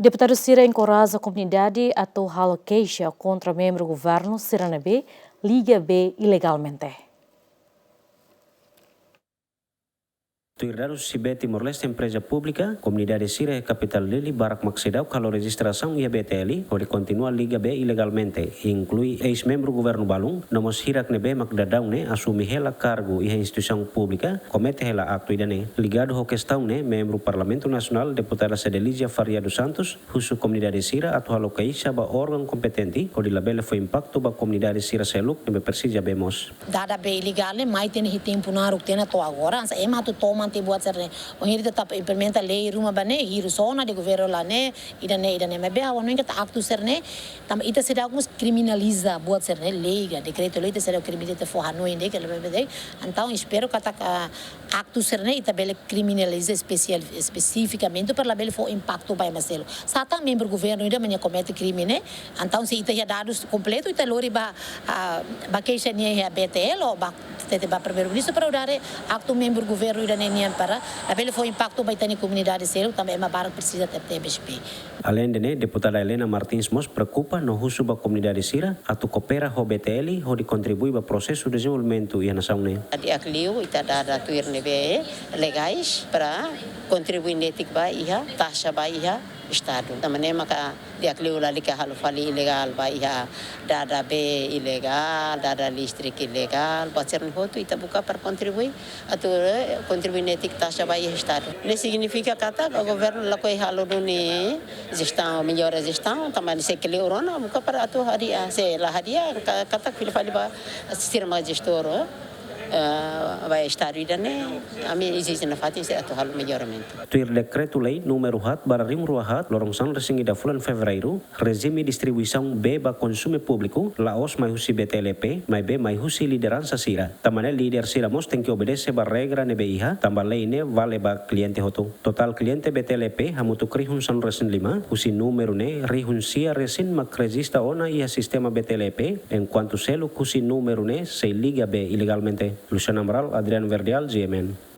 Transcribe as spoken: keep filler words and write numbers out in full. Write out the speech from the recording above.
Deputadu sira enkoraja komunidade atu halo keixa kontra membru governu sira ne'ebé liga bee ilegalmente. Tuir dadus husi B Timor-Leste Empreza Públika, komunidade sira iha kapitál Dili barak mak seidauk halo rejistrasaun iha B T L, hodi kontinua liga bee ilegalmente, inklui eis-membru governu balun, no mós hirak ne'ebé mak daudaun ne'e asume hela kargu iha instituisaun públika, komete hela aktu ida-ne'e. Ligadu ho kestaun ne'e, membru Parlamentu Nasionál, Deputada Cedelizia Faria dos Santos, husu komunidade sira atu halo keixa ba órgaun kompetente, hodi labele fó impaktu ba komunidade sira seluk ne'ebé presiza bee mós. Dada bee ilegál ne'e mai tiha ona iha tempu naruk tiha ona to'o agora, hanesan ema atu toman tiha buat sira-ne'e. Ohin ita tapa implementa lei ruma ba ne'e, hirus ona de'it governu la hatene, ida-ne'e, ida-ne'e. Maibé ha'u hanoin katak aktu sira-ne'e, tanba ita seidauk mós kriminaliza buat sira-ne'e, lei ka, dekretu-lei ita seidauk kriminaliza, ita fó hanoin de'it, ka lebe de'it. Entaun, espera katak, ah, aktu sira-ne'e ita bele kriminaliza espesiál, espesifikamente para labele fó impaktu ba ema seluk. Se ita membru governu ida mak komete krime ne'e, entaun se ita iha dadus kompletu, ita lori ba, ah, ba keixa nian iha B T L ou ba, tete ba Primeiru-Ministru para hodi haree aktu membru governu ida-ne'e nian para labele fó impaktu ba ita-nia komunidade seluk, tanba ema barak presiza tebetebes bee. Aleinde ne'e, Deputada Helena Martins mós preokupa no husu ba komunidade sira atu koopera ho B T L hodi kontribui ba prosesu dezenvolvimentu iha nasaun ne'e. Di'ak liu ita dada tuir ne'ebé legais para kontribui netik ba iha taxa ba iha Estadu. Tanba ne'e maka di'ak liu lalika halo fali ilegál ba iha dada bee ilegál, dada listrik ilegál, buat sira-ne'e hotu ita buka para kontribui atu, eh, kontribui netik taxa ba iha Estadu. Ne'e signifika katak governu lakohi halo duni jestaun, mellora jestaun, tanba se kleur ona, buka para atu hadi'a, se la hadi'a, ka-, katak fila fali ba sira mak jestór, eh, ba Estadu ida-ne'e, ami ezije nafatin sira atu halo melloramentu. Tuir dekretu-lei númeru haat barra rihun rua haat, loron sanulu-resin-ida fulan Fevereiru, rejime distribuisaun bee ba konsumu públiku la'ós mai husi B T L P, maibé mai husi lideransa sira. Tanba ne'e líder sira mós tenke obedese ba regra ne'ebé iha, tanba lei ne'e vale ba kliente hotu. Totál kliente B T L P hamutuk rihun sanulu-resin-lima, husi númeru ne'e rihun sia resin mak rejista ona iha sistema B T L P, enkuantu seluk husi númeru ne'e sei liga bee ilegalmente. Luciano Amaral, Adriano Verdial, G M N.